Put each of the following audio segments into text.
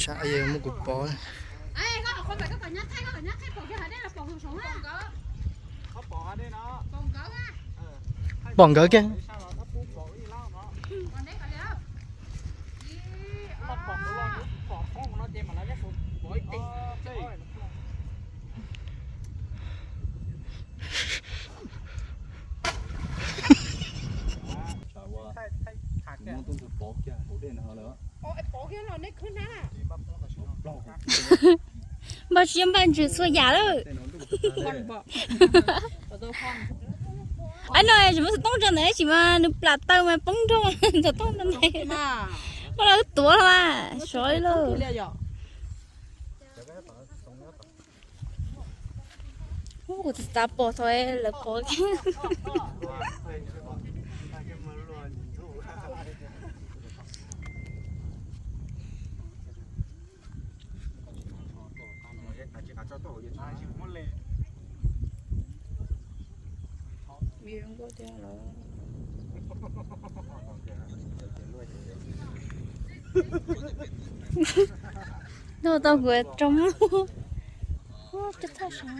Saib yog muab kuv pov. Pom nkawd kiag. Npaj siab npaj ntsws txhua yam lawm. Ab no tsis muaj xov tooj rau ntawm tsis mas nws plam taw mas poob nroo xov tooj rau ntawd. Muab lawv tuav los mas sov li lauj. Kuv tsis xav pom thaum lawv pov. Ntuj tau kuv rau mub. Cov thaj sab.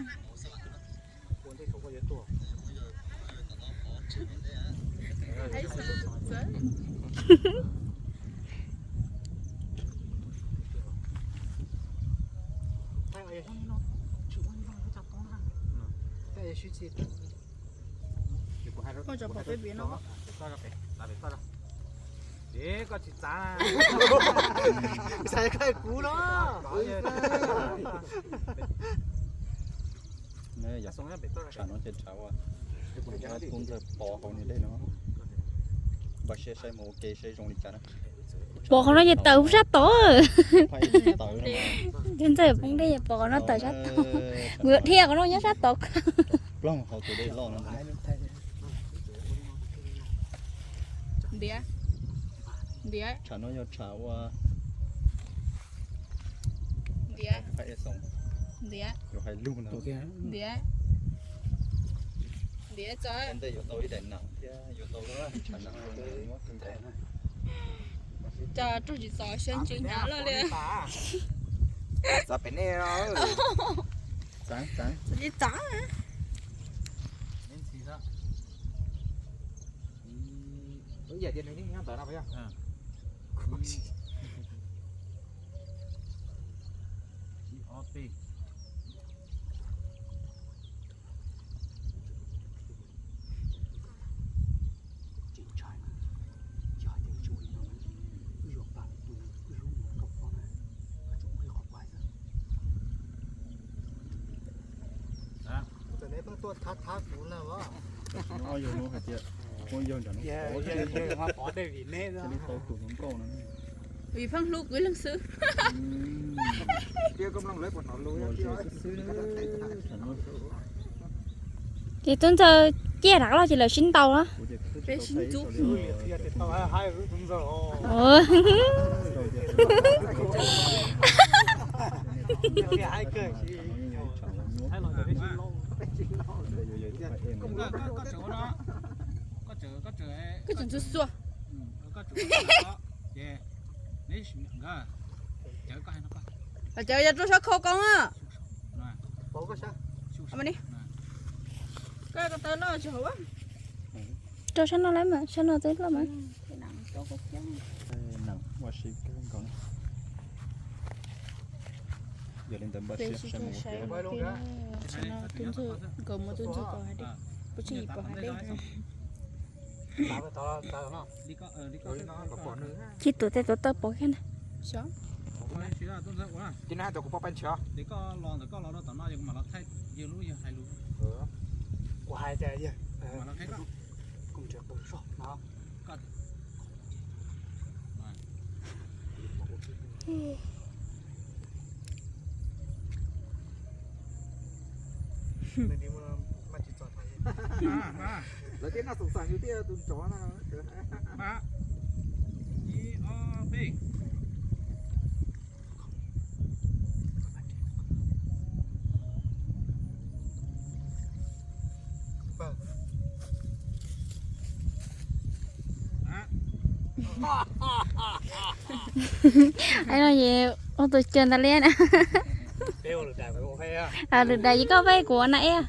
Koj tso pom peb piav no. Koj tsis txav, txav kuv no. Tsam no ces tsam ua tub ntxawg pov hauv nws dej no. Npaj siab saib mus ua ke saib zoo li cas na. Pov qhov no ces tawm sab tod. Tub ntxawg poob dej pov qhov no tawm sab tod. Mus dhia qhov no nyob sab tod. Ploog hauv tus dej loj no. Ntiav. Ntiav. Tsam no yog tsam ua ntiav. Hais lug no. Ntiav. Ntiav tso. Ua ntej yuav tau ib daim nam thiab yuav tau tsam nam muab kawg nkaus. Cov raug tsis txaus siab ntsws hnyav loj li. Txav pem nej. Txav, txav. Txav li txav. Ib yam tias nws yeej nyob ntawd no puas yog? Ib ob peb. Tam sim no yog no hais tias muab yawg nram no pov thiaj li tau tus hluas nkauj no. Vim pheej hlub kuv ib leeg xwb. Los ze xwb xwb. Ces tub ntxawg ciaj rov los ces lawv sib ntaus na. Peb sib ntxub. Koj tseem ntxhua xua. Cawv yog rau sab khau koob a. Koj ko taw loj tsis hauv. Rau sab no lawm mas, sab no twb loj mas. Yog li ntawd npaj siab saib mus ua ke. Sab no tub ntxawg, nkawd muab tub ntxawg pov hais dej, puas tsij pov hais dej. Tsis tuav tej tuav taw pov kiag na. Lawv thiaj noj xoom xas yus thiab tus tsov no. Ai no ces Ua tus cawg ntawd li na. Lwm daim ces koj peb kuv na ib.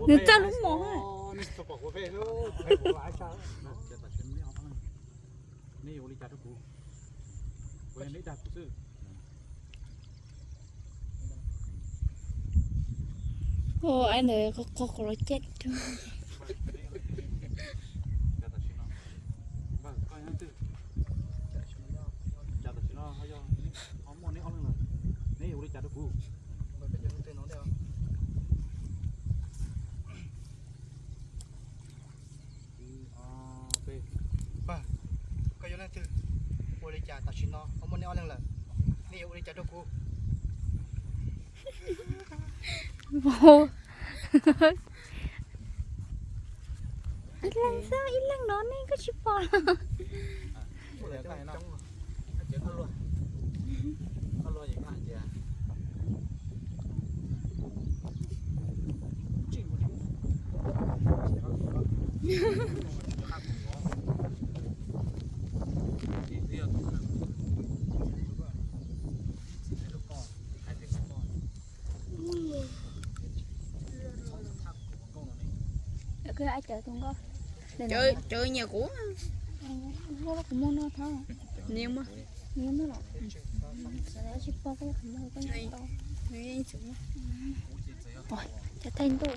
Nws txaj lub mos. Ua ai ntawd qhov qhov los caj. Koj yog leej twg? Ua li cas tam sim no ho muaj nej ob leeg lawm? Nej yuav ua li cas rau kuv? Ib leeg xwb, ib leeg no nej koj tsis pom los? Cawv nyiam kuv. Kuv muaj no thab. Nws muaj. Nws muaj los. Tsis pom koj qhov muag koj nyiam tau. Cov thaij ntuj.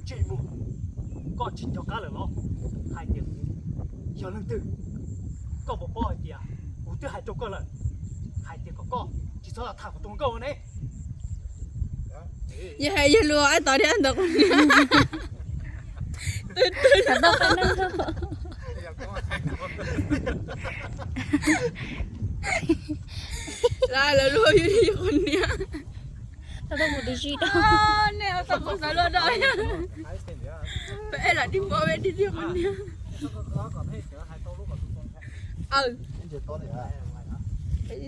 Ntsej muag, koj tsis nco qab lawm los? Hais tias kuv yog leej twg? Koj puas paub hais tias kuv twb hais rau koj lawm hais tias kom koj tsis txhob tham kuv tus hluas nkauj ne? Yog hais yog luag ai tod thiab ntawd qhov niag. Lawv luag yog qhov niag. Nej tau kuv xav luag do. Peb lam dig npua peb dig qhov niag. Aw,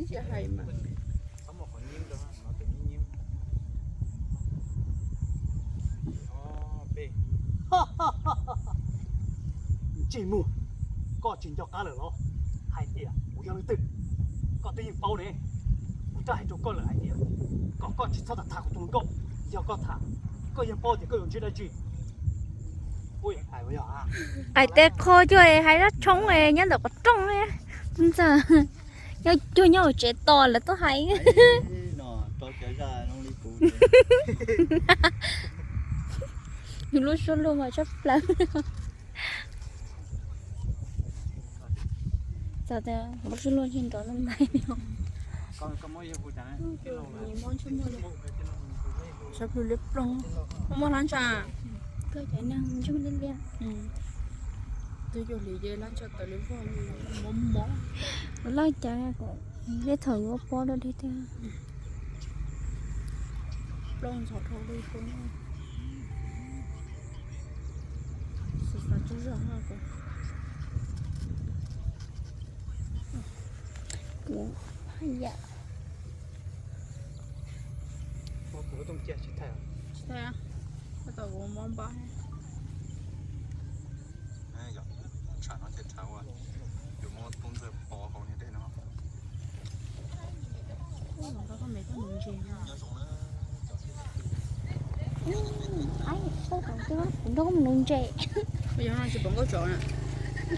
tsis hais mas. Ntsej muag, koj tsis nco qab lawm los? Hais tias kuv yog leej twg? Koj twb yeej paub ne. Kuv twb hais rau koj lawm hais tias kom koj tsis txhob tham tham kuv tus hluas nkauj. Yog koj tham, koj yeej paub tias koj yuav ntsib dab tsi. Qais tes qho cuag hais zaj tshoob nyob ntawm qhov rooj. Tus ntxawm nyob cuag nyob hauv tsev tos lawv tuaj hais. Yus lub suab luag mas tshaj plaws. Txog tias lub suab luag tsis nrov lub ntais. Sab plhu liab ploog. Muaj muaj hlab ntsha. Koj cov neeg ntsuj liab liab. Twb yuav hliv ces hlab ntsha tawm li vog li mov mov. Laj cas kom tej thaum yuav pob dua deb tiag. Plooj ntxhov dhau li plooj. Xav xav tsuj zog no kuv. Kuv haj yam. Tsis thaij, tsis thaij, tau kuv mob npab. Kuv nrog koj mus nuv ntses. Nkauj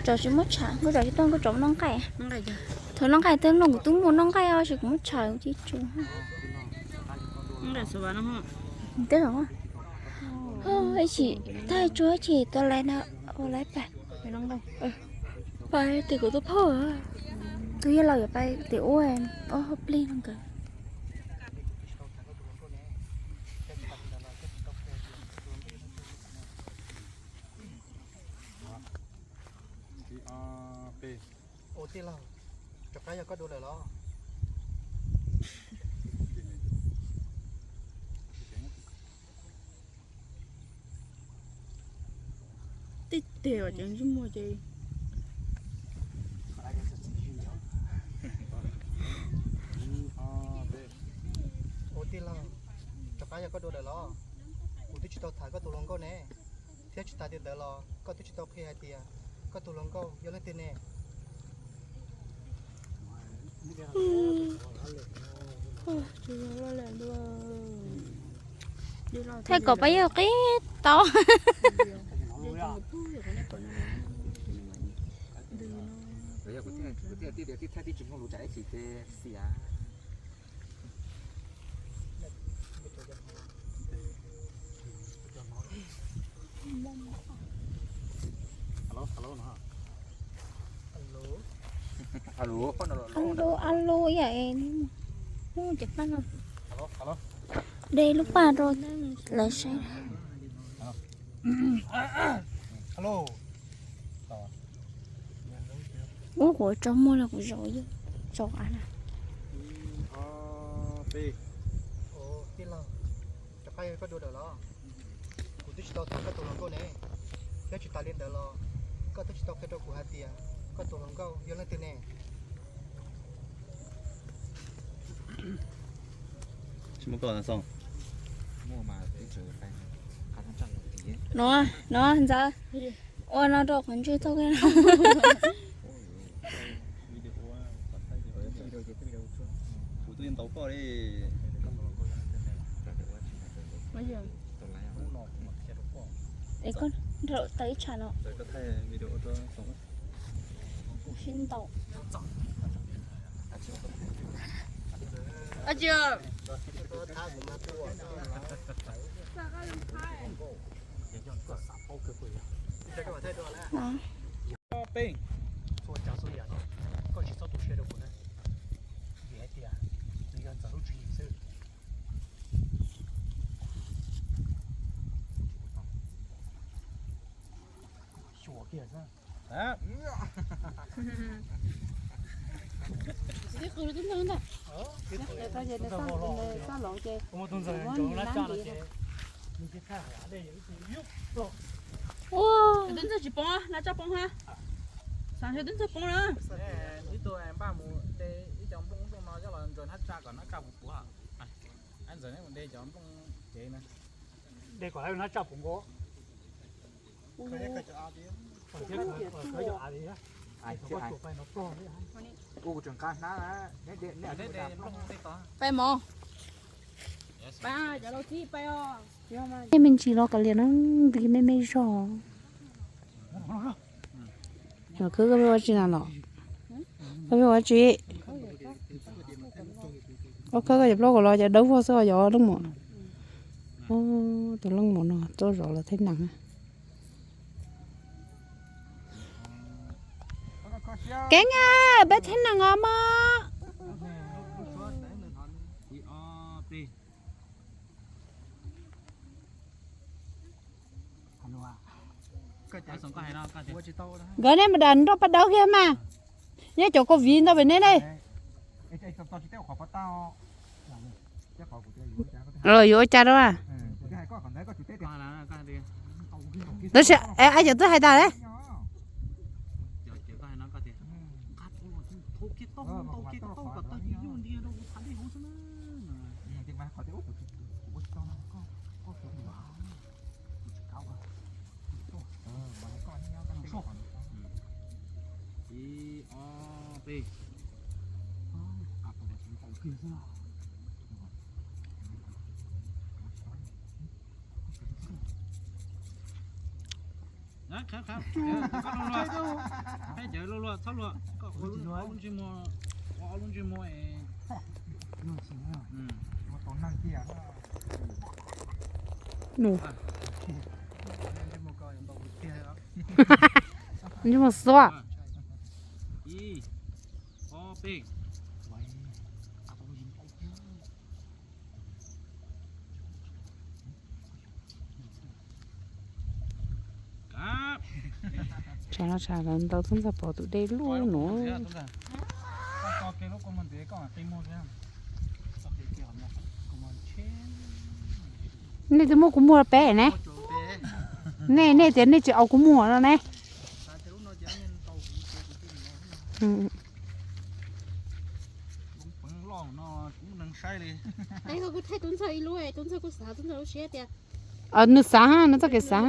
tsov tsis muab tshav, nkauj tsov tsis tuaj, nkauj tsov noj nqaij. Thaum noj nqaij twb noj, kuv twb muaj noj nqaij os, tab sis kuv muab tshav kuv tsis tsu. Twb los ib chim tag tsuag ib chim tuaj lawm na, ua lawm pam. Pais tim kuv tus phauj, tus yawg laus yuav pais tim ub, ob hauv plig no nkawd. Ua tij laug, rov qab yog koj dua lawm los? Tej teg os, cov ntsej muag ces. Ua tij laug, rov qab yog koj dua lawm los? Kuv twb tsis tau tham koj tus hluas nkauj ne, thiab tsis tas li ntawd los koj twb tsis tau qhia hais tias koj tus hluas nkauj yog leej twg ne. Thaij kom peb yog qib tau. Alo, alo, yam es, ub, ces pab no de lub paj rau lawv saib. Ub, kuv tso muag los kuv zaum, zaum av na. Rov qab yog koj dua lawm los? Kuv twb tsis tau tham koj tus hluas nkauj ne, thiab tsis tas li ntawd los koj twb tsis tau qhia rau kuv hais tias koj tus hluas nkauj yog leej twg ne. No, no ntxawm, ua no rau qhov ntswg tau. Es koj nrog tau ib tsam no. Sib ntaus. Peb, txhua tsav txhua yam no koj tsis txhob tu siab rau kuv na, vim hais tias nws yog Ntxawm lub tswv yim xwb. Xyuas kiag xwb. Tib qw twb ntag. Txaj laus ces muaj tus ntxawm nyob lab tsaj no ces nws tsis thaij hauv av dej. Twb ntxawg tsis poob, lab tsaj poob ha. Xav ntshe twb ntxawg poob na. Ib tug npaj mus de ib co nplooj nplooj no coj los ntsaws hnab tsaj kom hnab tsaj puv puv. Ntxawm neb mus de cov nplooj cev na. De kom hnab tsaj puv nkaus. Peb mov. Peb me ntsis los kav liam no, nti me me zog. Khawb koj pheej ua tsi na los? Koj pheej ua tsi? Ua khawb koj cov plaub kaus los cov dawb vog xwb os, yog leej muam. Tus leej muam no tuaj zov lawv thaij nees. Keeb, peb thaij nees os mog. Nkawd nej mus dam nroj paj dawb kiag mas. Nyob cov covid ntau pem nej ne. Yuav ua cas rau a? Tab sis ai cov twb hais tas le. Ib, ob, peb. Qhab, qhab, qhab, cawv luag luag, txhob luag, koj ua lub ntsej muag, ua ob lub ntsej muag es. Ntsej muag xuab. Ib, ob, peb. Tsam no tsam ntau tub ntxawg pom tus dej lug no. Nej twb muab kuv muag peb ne. Nej, nej tias nej tsis aus kuv muag no ne. Nws xav, nws txoj kev xav.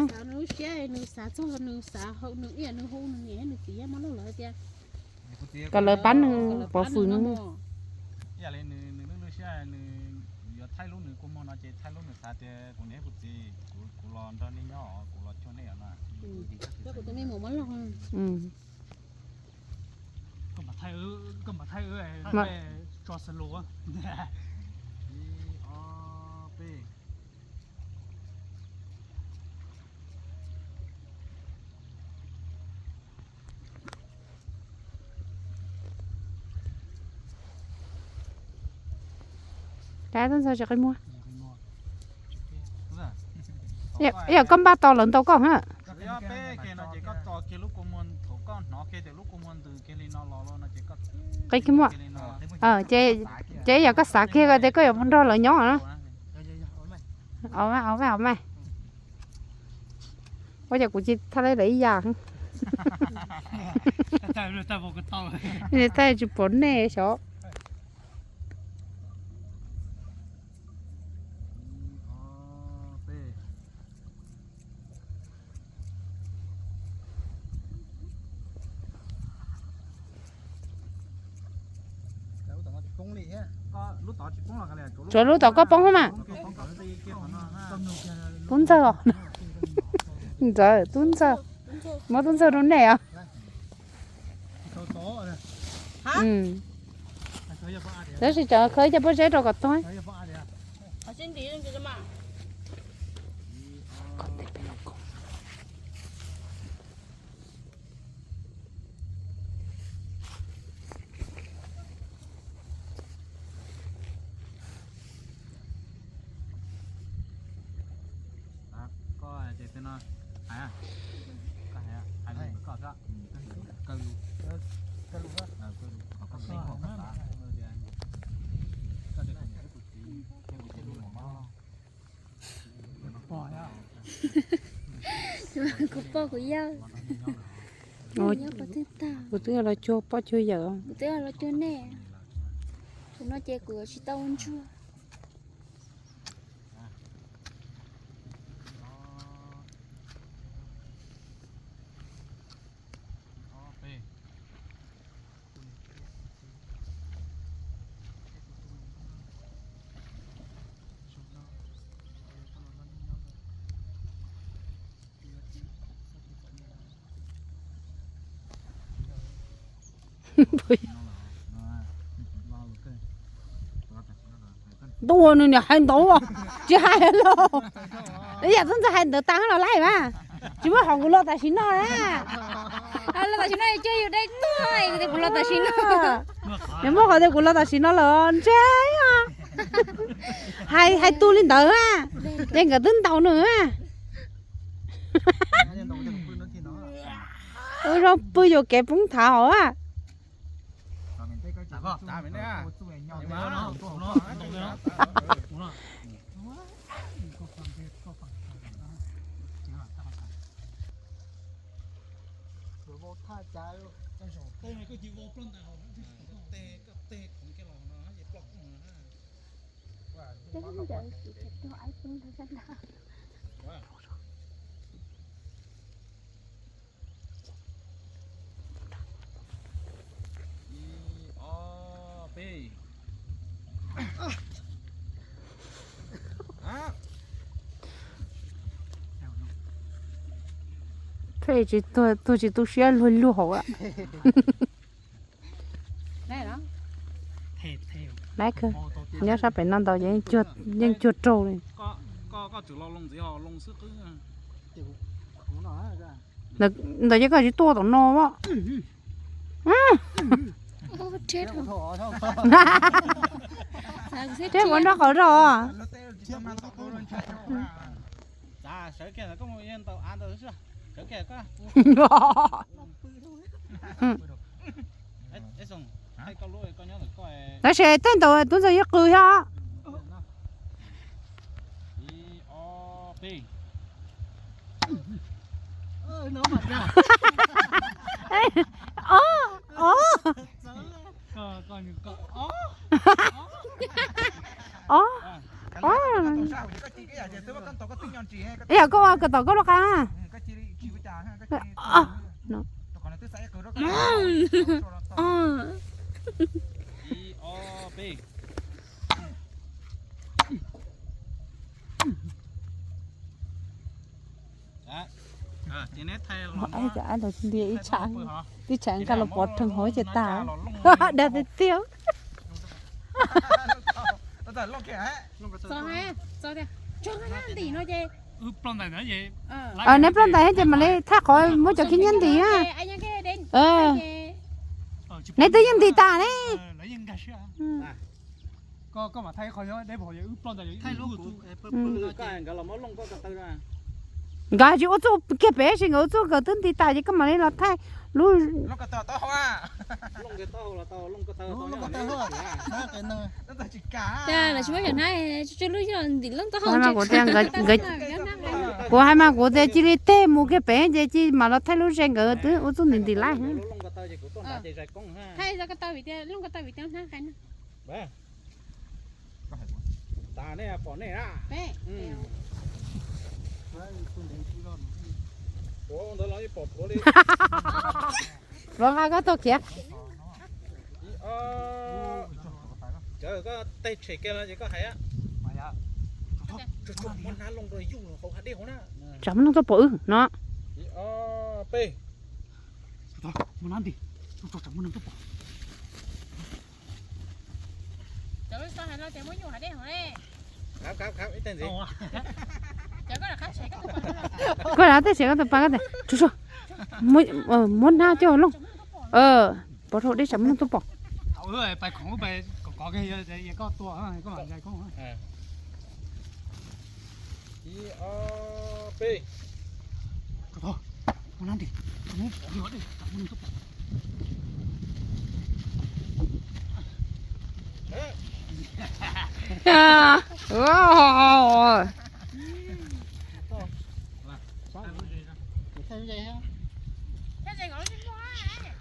Kom lawv pab nws pov fwm nws. Tub Ntxawg tsis qi muag. Yog koj npaj tau lawv ntaus koj na. Qi kiag muag. Ces yog koj xav kiag tias koj yuav nrog lawv nyob na. Ua cas kuv cia thaj lawv ib yam. Thaj tsis pom nej xyov. Tsuav lub tom koj poob mas. Tub Ntxawg os. Ntxawg, Tub Ntxawg. Muab Tub Ntxawg rau nej os. Tab sis tsam khawb cov pob zeb rau kom tuag. Kuv poj kuv yawg, kuv twb los cuag poj cuag yawm, kuv twb los cuag nej. Thaum no ces kuv yuav tsis tau ua ntsuag. Ntuj, nws niam hais ntawd tsis hais los. Yam Tub Ntxawg hais ntawd tas los laij mas. Tsis muaj qhov kuv los tam sim no na. Los tam sim no cog yus dai tuag, kuv los tam sim no. Nws muaj qhov tias kuv los tam sim no lawm ntshe. Hais, hais tu li ntawd a. Ces nkawd twb ntaus nws a. Ua zoo pw yuam kev poob thav hauv a. Pheej tsis tuag, tuag tsis tu siab luag luag hauv a. Nyob sab pem no ntau ces yeej cuag raug li. Ntawd ces koj tsis tuaj tom no. Thiab kuv nrog qhov rau. Tab sis tej ntawd Tub Ntxawg yeej qw thiab. Ê, o, o. O, o. Ib yam koj ua koj tom koj lub qab. O, no. O. Ib tsam nqa los pov rhees hauv ces tas. Dag tiag tiag. Neb ploj ntais ces mam li thaij qhov muab cov khib nyiab ntim na. Neb twb yeej ntim tas ne. Nkawd tsis ua txuj kiag pem, tab sis nkawd ua txuj nkawd twb ntim tas ces koj mam li los thaij lub. Kuv hais mas kuv tias, kuv hais mas kuv tias cia li teg mus kiag pem ces cia mam los thaij lub ze nkawd twb ua txuj ntim ntim lawm. Pluav nqa koj tuaj khiav. Cov koj teg tshem kiag no ces koj hais. Tsam muaj neeg tuaj pom wb no. Peb. Koj hais tej tshem koj tus pa koj tias, muab hnab coj looj. Pov rau deb tsam muaj neeg tuaj pom.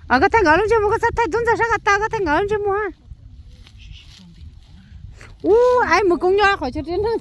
Koj thaij nkawd lub ntsej muag, koj txhob thaij tub ntxawg sab ko taw, koj thaij nkawd lub ntsej muag. Ub, aib mus koob nyob qhov chaw tib neeg.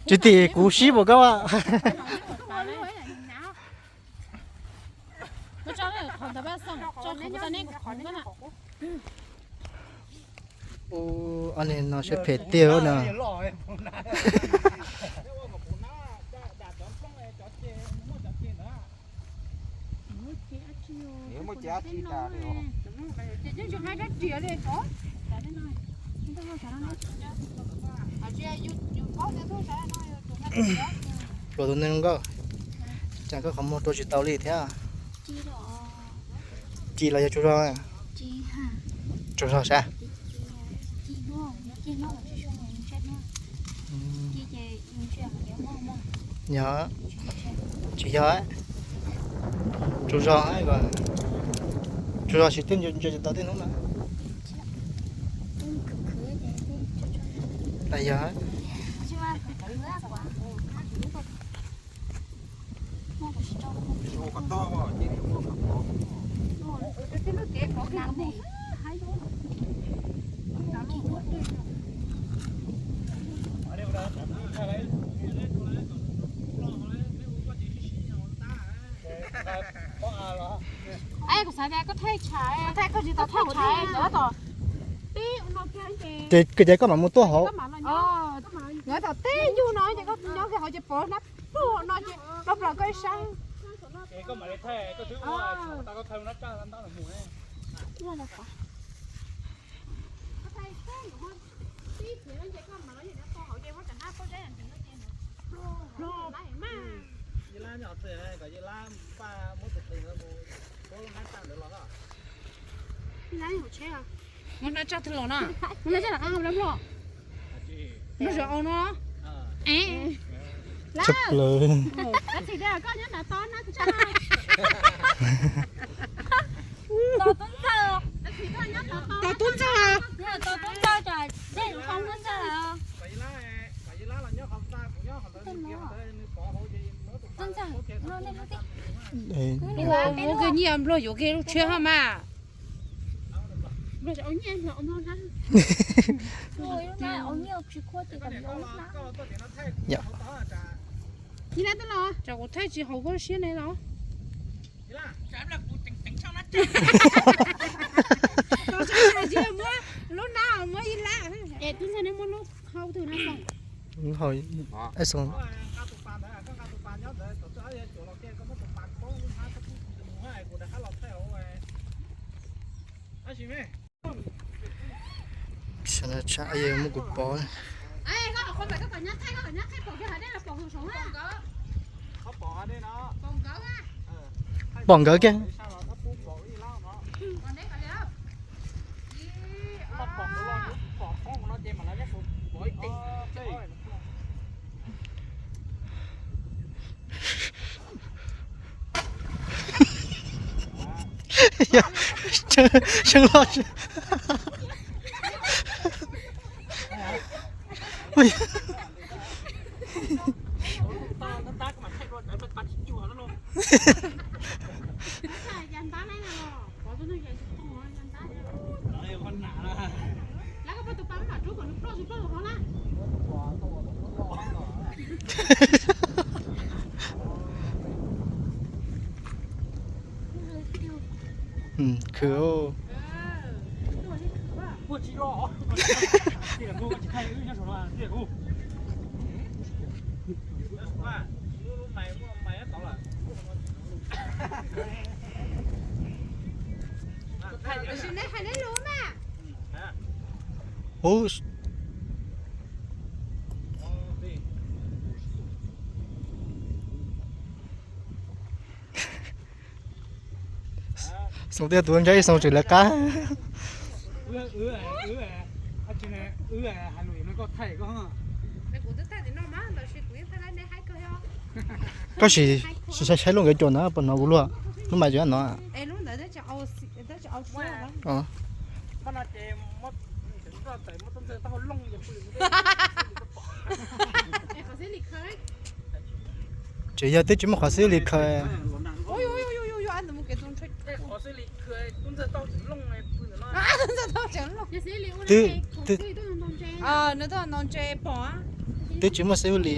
Tsis tim kuv sib npaum koj. Ua li no siab phem tiag no. Pluav tus neeg nkauj, tsam koj qhov muag rua tsis tau li thiab. Ci los yog tsaug zog? Tsaug zog sav. Yog, tsis yog, tsaug zog, tsaug zog tsis twb ntsia tsis tau tej hnub na. Yog. Ces koj mam mus tuaj hauv. Nkawd tom teb nyuag no ces koj nyob kiag hauv ces pov hnab pluag no ces rau plaws koj ib sab. Muab nab tsaj twg los no? Nab tsaj los qab nplog. Nab tsaj au no. Tshaj plaws. Tos tub ntxawg. Tos tub ntxawg. Muab kiag nyiaj nplog yuav kiag lub tshiab hab mas. Tsam kuv thaij tsis haum koj siab ne los. Lub nab muab ib lab. Es tub ntxawg, neb muab lub hau twg na? Muab kuv pov. Pom nkawd kiag. Seev loj. Khwv. Ub. Xoo tiaj tus ntsaib xoo tsis lawv qab. Koj sim saib saib lub nkawd cua ntawd puas hnov kuv luag. Lub mas cua no. Tseem yog twb tsis muaj qhov xib li khaws. Twb, twb, twb tsis muaj xib li.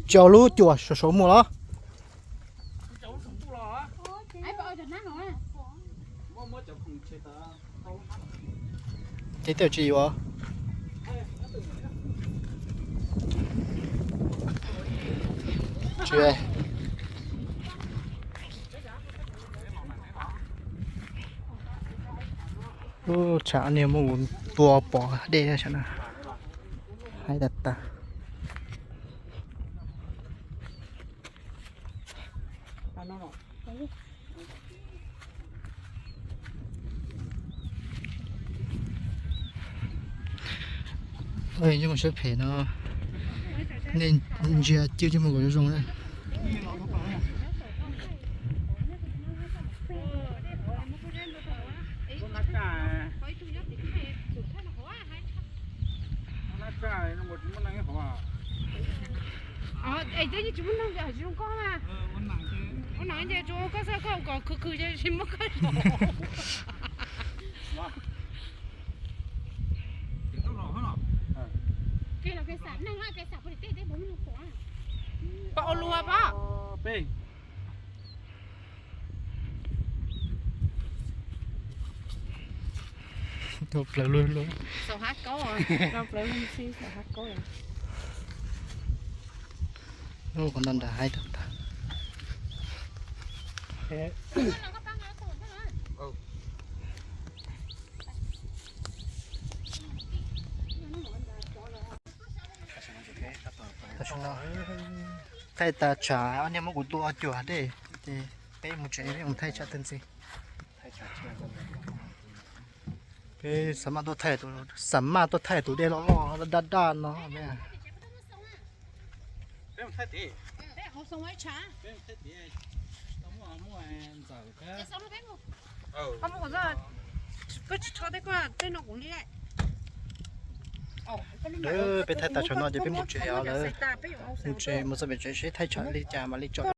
Tsis ua lub cua saum saum muaj los? Tsis yuav. Lub tshav niag muab kuv tua pov dej saum no. Haib tag tag. Mus siab phem no, nej ntsia cwj coj mus kom zoo zoo na. Es twb tsis muaj neeg ces tsis zoo koj na. Ua no ces tsuas koj xav koj kom khwv khwv ces tsis muab koj. Pab ua lua pab. Tau plaws lug lug. Tau plaws lug xwb, tau hav kaub. Qhov no nram haib tag. Tam sim no thaij tas tshav, ob niag muab kuv tua cuag dej, ces peb mus tsev, peb mus thaij tshav tag ntxiv. Peb xa maj tuaj thaij tus, xa maj tuaj thaij tus dej loj loj daj daj no. Peb thaij tas tshav no ces peb mus tsev os lawm. Mus tsev, mus txog pem tsev seb thaij tshav li cas mam li tso.